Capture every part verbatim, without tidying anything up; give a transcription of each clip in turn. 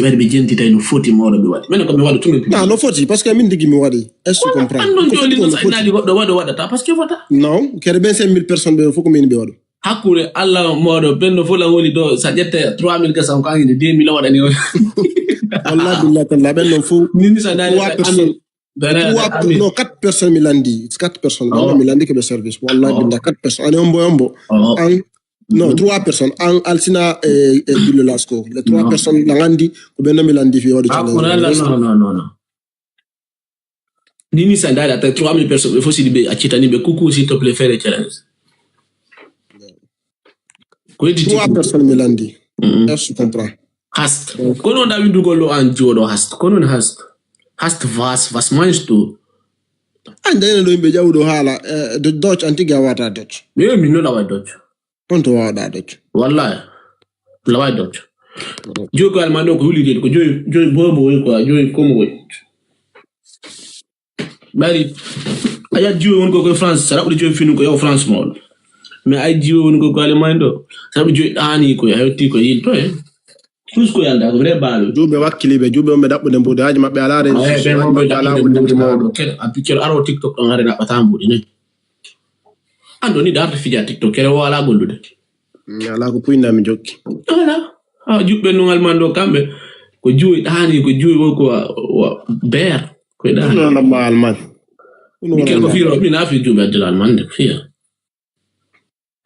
Ɓe waɗi ɓe jentitay no foti mawɗo ɓe waɗi. Minen ko mi waɗa tumi. Non, no foti, parce que min tigi mi waɗi. Est-ce que tu comprends? An ɗon joli no saɗinaali goɗɗo waɗo waɗata, parce que fota. Non, kere vingt-cinq mille personnes ɓe fof ko min ɓe waɗo. Hakkunde Allah mawɗo, ɓen no fof lan woni ɗo, sa ƴette trois mille ka san, ko an inde deux mille waɗani on. Wallahi billahi tallahi, ɓen non fof. Ni, ni sa daari trois personnes. Trois, non, quatre personnes mi landi. Quatre personnes. Walla mi landi ke ɓe service. Wallahi billahi, quatre personnes. Ani ombo, ombo. An, non, trois personnes. An Alsina e, e Billo Lasko. Les trois personnes, lan andi, ko ɓen no mi landi fi waɗu challenge. Non, non, non, non. Ni, ni sa daari ata trois mille personnes, ɓe fof si ɓe accitani ɓe coucou, s'il te plaît, fais le challenge. Ko heddi trois personnes mi landi. Est-ce que tu comprends? Hast. Kono da windugol ɗo an jooɗo hast. Kono ne hast. Hast was, was meinst du? An dayna ɗo yimɓe ƴawɗo haala, eh, do-, Dutch, an tigi a wata Dutch. Yo, min noon a waɗi Dutch. On to waɗa Dutch. Wallahi. La waɗi Dutch. Jogo alman ɗo ko hulide ko joyi, joyi bobo woy quoi, joyi komo woy. Ɓari, a yiyat jiwo woni ko koye France, sa raɓɓude jiwo finu ko yo France mo on. Mais ay jiwo woni ko ko Allemagne ɗo, sa raɓɓude jiwo ɗaani ko, a yotti ko yilto e. Tous ko yalda, ko vrai baalu. Juuɓe wakkiliiɓe, juuɓe on ɓe ɗaɓɓude mbuuɗi, haaji maɓɓe alaa réseau social, haaji maɓɓe alaa wonde mawɗo. Kede, a piccol aro TikTok ɗon hare ɗaɓɓata mbuuɗi ne. An ɗo ni ɗa arta fija TikTok, kere o alaa gollude. Mm, alaa ko puynda mi jokki. Voilà. Ha, juɓɓe nun Allemagne ɗo kamɓe, ko juuɗe ɗaani, ko juuɗe wo ko wa, wa beer. Ko e ɗaani. Ɗum noon ɗamma Allemagne. Ɗum noon Mikel ko ɗamma fiyo, Allemagne. Min a fi juuɓe addila Allemagne de, fiyo.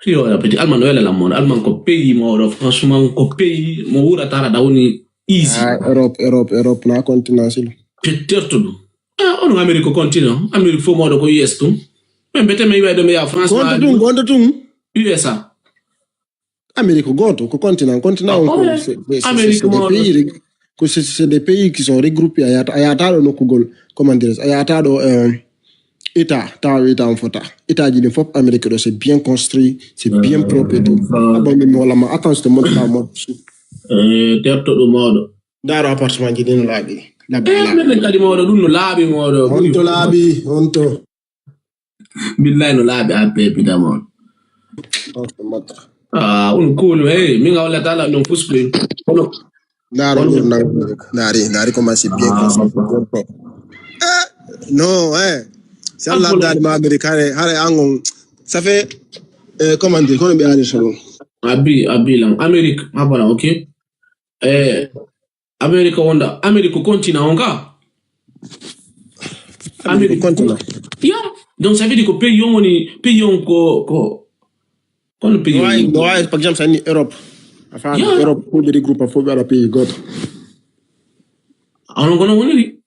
Fiyo ya petit, Allemagne wela lammo, Allemagne ko pays mawɗo, franchement, ko pays mo wurata aɗa woni easy. Ah, Europe, Europe, Europe, na continent silo. Pe-, terto ɗum. Ah, onon Amérique ko continent, Amérique fof mawɗo ko U S ɗum. Men bete men yiway ɗo mi yaha France. Gonta ɗum, gonta ɗum. U S A. Amérique ko gooto, ko continent. Continent on ko, c'est, c'est, c'est, c'est des pays reg-, ko c'est, c'est des pays qui sont regroupés. A yahata, a yahata ɗo nokkugol, comment dirais-je, a yahata ɗo, euh, État, tawa État on fota. État ji ɗin fof Amérique ɗo, c'est bien construit, c'est bien propre et tout. Ah bon, min mi holla ma, attends, je te montre la mode. Eh, terto ɗum mawɗo. Ndaaro appartement ji ɗin no laaɓi. Labbi. Eh, laaɓi. Minen kadi mawɗo, ɗum no laaɓi mawɗo. On to laaɓi, on to. Billahi no laaɓi a peepita mon. Ah, un kuulu, hey, min a wallata ala non fuskoy. Kono. Ndaaro ɗum nan. Ndaari, ndaari comment c'est bien construit. Eh, non, eh. Si Allah daali ma Amérique, hare, hare angon. Ça fait, eh, comment dire, kono ɓe ani so ɗum. Abi, abi lan. Amérique, abana, ok. Eh, Amérique wonda, Amérique ko continent on ka? Amérique ko continent. Ya, donc ça veut dire ko pays on woni, pays on ko, ko, kono pays on. No wawi, no wawi, par exemple, sa ni Europe. A faami Europe, fof ɓe regroupe, fof ɓe waɗa pays gooto. Onon kono woniri?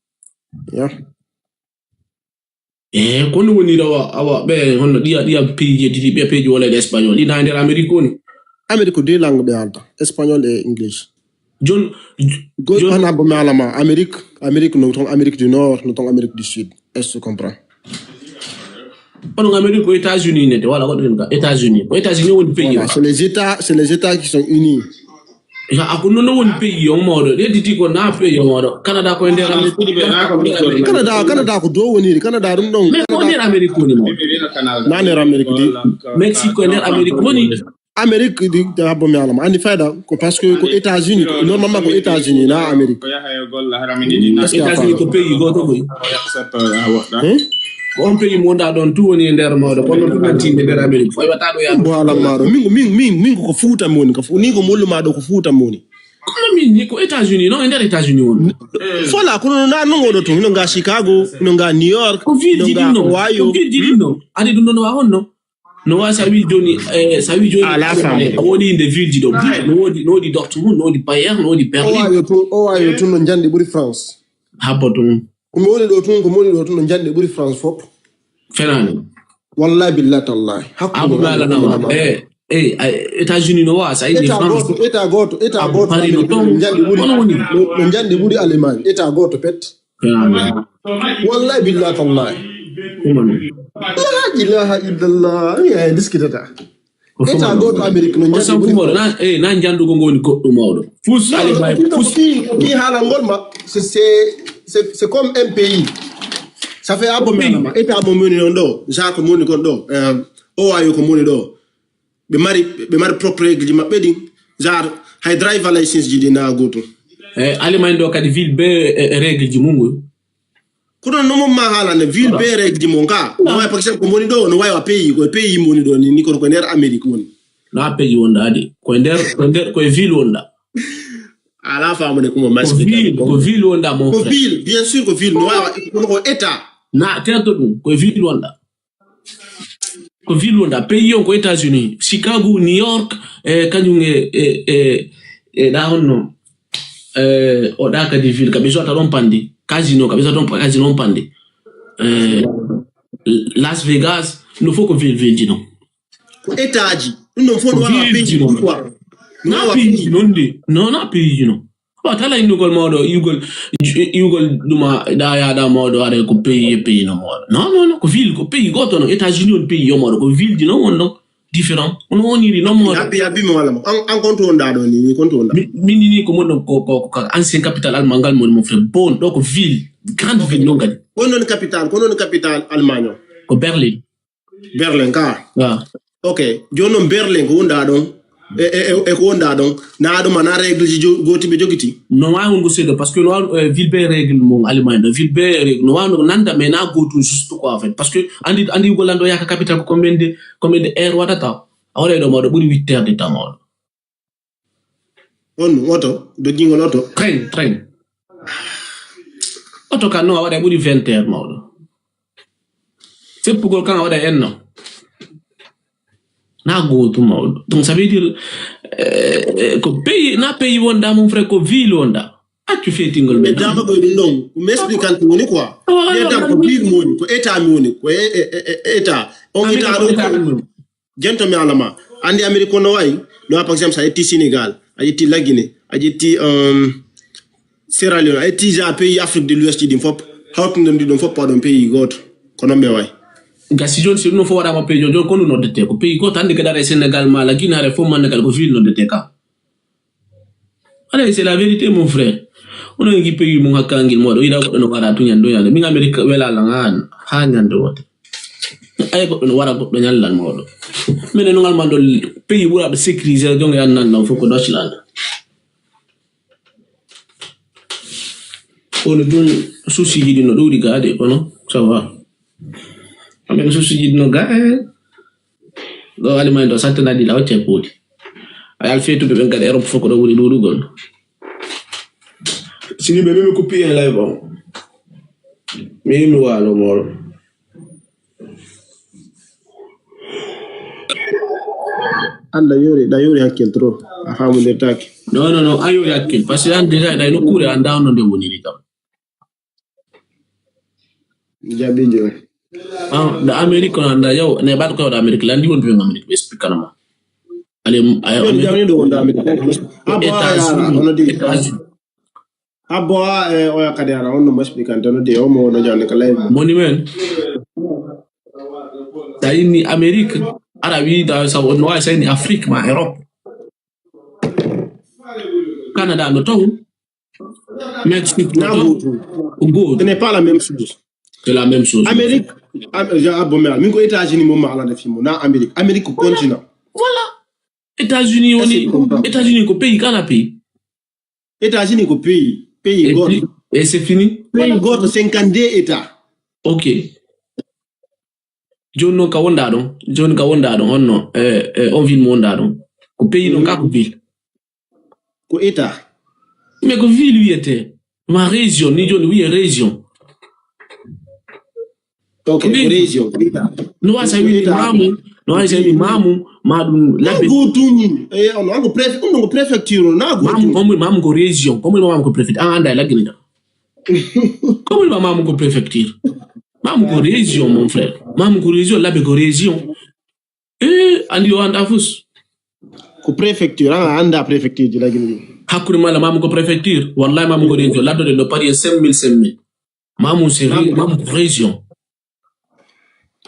Ya. Eh, kono woni rawa, awa, ɓe, honno ɗiya, ɗiya pays ji, ɗiya pays ji wala e espagnol, ɗi na e nder Amérique woni? Amérique ko deux langues ɓe haalta, espagnol et English. Jon, j-, Go-, jon hana bo mi alama, Amérique, Amérique no ton Amérique du Nord, no ton Amérique du Sud. Est-ce que tu comprends? Onon Amérique ko États-Unis nete, wala ko ɗen ka, États-Unis. Ko États-Unis woni pays. Voilà, c'est les États, c'est les États qui sont unis. Ya, a ko non woni pays on mawɗo. Ɗe titi ko na pays on mawɗo. Canada ko e nder Amérique. Canada, Canada ko dow woniri. Canada ɗum ɗon. Mais ko nder Amérique woni mawɗo. Na nder Amérique di. Mexique ko e nder Amérique woni. Amérique di, habbo mi alama. Andi fayda ko parce que ko États-Unis. Ko, normalement ko États-Unis na Amérique. Ko yaha e golla hara min yiɗi na. Est-ce que a États-Unis faami? Ko pays goto koy. Hein? Ko on pays mo wonɗa ɗon tu woni e nder mawɗo. Kono ɗum nanti e nder Amérique. Fo iwata ɗo ya. Bo alama ɗo. Min, min, min, min ko Fuuta mi woni. Ko Fu-, ni ko mollu ma ɗo ko Fuuta mi woni. Kono min ni ko États-Unis, non, e nder États-Unis won. Voilà, kono na non oɗo tun, hino nga Chicago, hino nga New York, ko ville ji ɗin non. Ohio. Ko ville ji ɗin non. Adi ɗum ɗon wa honno? No wa sa wi joni, eh, sa wi joni. Ala fam. Eh, woni inde ville ji ɗo. Ville, no wodi, no wodi Dortmund, no wodi Bayern, no wodi Berlin. Ohio tun, Ohio tun no njandi ɓuri France. Habbo tun. Ko mi woni ɗo tun, ko mi woni ɗo tun no njandi ɓuri France fof. Fenani. Wallahi billahi tallahi. Hakkunde Abu Mala Abu Mala. Eh, eh, ay, États-Unis no wa, sa inni État France. Gooto, État gooto, État gooto. Paris no ton. Njandi ɓuri. Kono woni. No, no njandi ɓuri Allemagne. État gooto pet. Fenani. Wallahi billahi tallahi. Ɗum woni. La ilaha illallah. Ay, ay, diskitata. État gooto Amérique no njandi ɓuri. Na, eh, na njandugo ngo woni goɗɗo mawɗo. Fus. Non, Allemagne, non, fus. Ko ki, ko ki haalangol ma, c'est, c'est, c'est, c'est comme un pays. Ça fait abo mi alama. État mo woni on ɗo, genre ko woni kon ɗo, euh, Ohio ko woni ɗo. Ɓe mari, ɓe mari propre règle ji maɓɓe ɗin. Genre, hay driver license ji ɗi na gooto. Eh, Allemagne ɗo kadi ville be, eh, règle ji mum. Kono no mon ma haalande ville be règle ji mon ka. No wawi par exemple ko moni ɗo, no wawi wa pays, ko pays moni ɗo ni, ni kono ko nder Amérique woni. Na pays wonda adi. Ko nder, ko nder, ko e ville wonda. Ala famude ko mo Ko ville, ko ville wonda mon frère. Ko ville, bien sûr ko ville, no wawi wa kono ko état. Na terto ɗum, ko e ville wonda. Ko ville wonda, pays on ko États-Unis, Chicago, New York, e kañum e, e, e, e ɗa honno, e o ɗa kadi ville, ka ɓe sota ɗon pandi, casino, ka ɓe sota ɗon casino on pandi. E, Las Vegas, no fof ko ville, ville ji non. Ko état ji, ɗum ɗon fof no wawa pays ji quoi. Na pays ji non de, non, na pays ji non. Wa tala innugol mawɗo, iwgol, iwgol ɗuma, ɗa yaɗa mawɗo, are ko pays e pays no mawɗo. Non, non, non, ko ville, ko pays goto non. États-Unis on pays yo mawɗo, ko ville ji non won non. Différent. Ono woniri non mawɗo. Abbi, abbi mi wala mo. An, an konto wonda ɗo ni, ni konto wonda. Mi, min ni ko mon ɗon ko, ko, ko, ko ancien capital allemand ngal mon, mon frère. Bon, ɗo ko ville, grande ville non kadi. Ko non capital, ko non capital Allemagne on. Ko Berlin. Berlin ka. Ah. Ok. Joni non Berlin ko wonda ɗon. E, e, e, e ko wonda ɗon. Na ɗum ana règle ji jo-, goti ɓe jogiti. No wawi wongo seeɗa parce que no wawi, eh, ville be règle mum Allemagne ɗo. Ville be règle. No wawi no nanda mais na gotum juste quoi en fait. Parce que andi, andi yugol lanɗo yaka capital ko combien de, combien de heure waɗata. A waɗa ɗo mawɗo ɓuri huit heures de temps mawɗo. On oto, doggingol oto. Train, train. Oto kan no a waɗa ɓuri vingt heures mawɗo. Seppugol kan a waɗa enno. Na gotum mawɗo. Donc ça veut dire, eh, ko pays, na pays wonda mon frère, ko ville wonda. Accu fetingol. Mais dama ko ɗum ɗon, ko mi expliquante woni quoi. Yetan ko ville mi woni, ko état mi woni, ko e, e, e, e, état. On état ɗo. Jento mi alama. Andi Amérique kono wayi. No par exemple sa yetti Sénégal, a yetti La Guinée, a yetti, um, Sierra Leone, a yetti ja pays Afrique de l'Ouest ɗin fop. Hawtindon ɗi ɗon fop paɗon pays goto. Kono ɓe wayi. Gasi joni si ɗum fof waɗama pays joni, joni ko ɗum noddete ko pays goto hande kadi ara e Sénégal ma La Guinée ara fof mande kadi ko ville noddete ka. Alay c'est la vérité mon frère. Onon ngi pays mum hakkangil moɗo yiɗa goɗɗo no wara tuñan ɗo yande min Amérique wela lan an ha ñande wote. Ay goɗɗo no wara goɗɗo ñallan moɗo. Minen no ngal man ɗo pays ɓuraɗo sécurisé jonge annan ɗon fof ko Deutschland. Kono ɗum souci ji ɗi no ɗuuɗi gaade kono ça va. Amen souci ji ɗi no ga e ɗo Allemagne ɗo sattanaɗi la wacce puuɗi. Ay al feetuɓe ɓen kadi Europe fof ko ɗo ɓuri ɗuuɗugol. Sini ɓe mimi kuppi en live on. Mi yimi waalo moolo. An ɗa yori, ɗa yori hakkil trop. A famondirtaki. Non, non, non, a yori hakkil. Parce que an déjà ɗa e nokkure an da on no nde woniri kam. Jaɓi joni. Ah, da Amérique on anda yaw, ne baɗ ko da Amérique landi won ɓe Amérique ɓe explique ma. Ale ay Joni jawni ɗo wonda Amérique. Abbo États-Unis, ono di. États-Unis. Abbo a e oya kadi ara on no mo expliquante no di o mo no jawni ka lay. Moni men. Da inni Amérique, ara wi da sa on wa sa inni Afrique ma Europe. Canada no taw. Mexique no Na taw. Goto. Goto. Ce n'est pas la même chose. C'est la même chose. Amérique, Am- ja abbo me min ko États-Unis mo ma ala da fimo na Amérique. Amérique ko continent. Voilà. États-Unis woni États-Unis ko pays kala pays. États-Unis ko pays, pays goto. Et c'est fini. Pays goto cinquante-deux états. Ok. Joni noon ka wonda ɗon, joni ka wonda ɗon on no e, e on ville mo wonda ɗon ko pays noon ka ko ville. Ko état. Mais ko ville wiyete ma région ni joni wiye région. Ok, ko région. No wawi sa wini mamu, no wawi sa wini mamu ma ɗum labbe. Gotuni e on on ko préfet on ko préfecture na gotuni. Mamu ko mamu ko région ko mamu ko préfet an anda e laggini da. Ko mamu ko préfecture. Mamu ko région mon frère. Mamu ko région labbe ko région. Eh, andi o anda fus. Ko préfecture an anda préfecture ji lagini ɗum. Hakkude mala mamu ko préfecture wallahi mamu ko région laddo de do pari cinq mille cinq mille. Mamu c'est mamu ko région.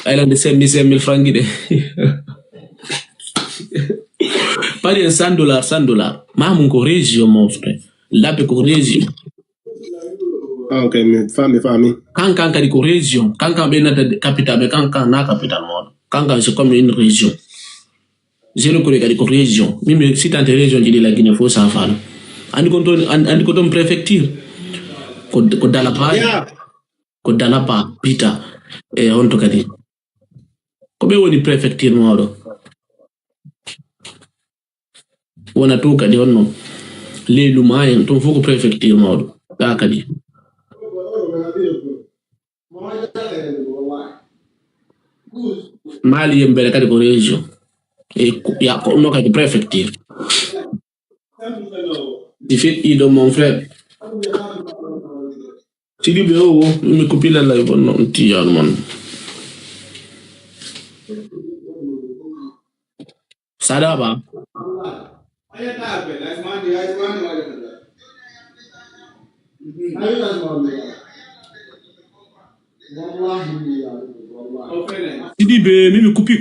Aylande cinq mille cinq mille francs de. Pari en cent dollars cent dollars mamu ko région mon frère. Labbe ko région. Ah, ok mi fami fami. Kankan kadi ko région kankan ɓe nata capital ɓe kankan na capital moɗo kankan c'est comme une région. Zéro kore kadi ko région min mi sitante région ji ɗi la Guinée fof safano. Andi kon ton, an- andi ko ton préfecture. Ko, ko Dalapa, Yeah. ko Dalapa, Pita. E honto kadi. Ko ɓe woni préfecture mawɗo. Wona to kadi honno. Leylu ma en, ton fof ko préfecture mawɗo. Ka kadi. Mali yembere kadi ko région. E ko- ya ko no kadi préfecture. Di feɗɗiɗo mon frère. Siɗiɓe o wo mi kopila lay bonno on tiyano mon. Saɗa ba. Siɗiɓe mimi kupi.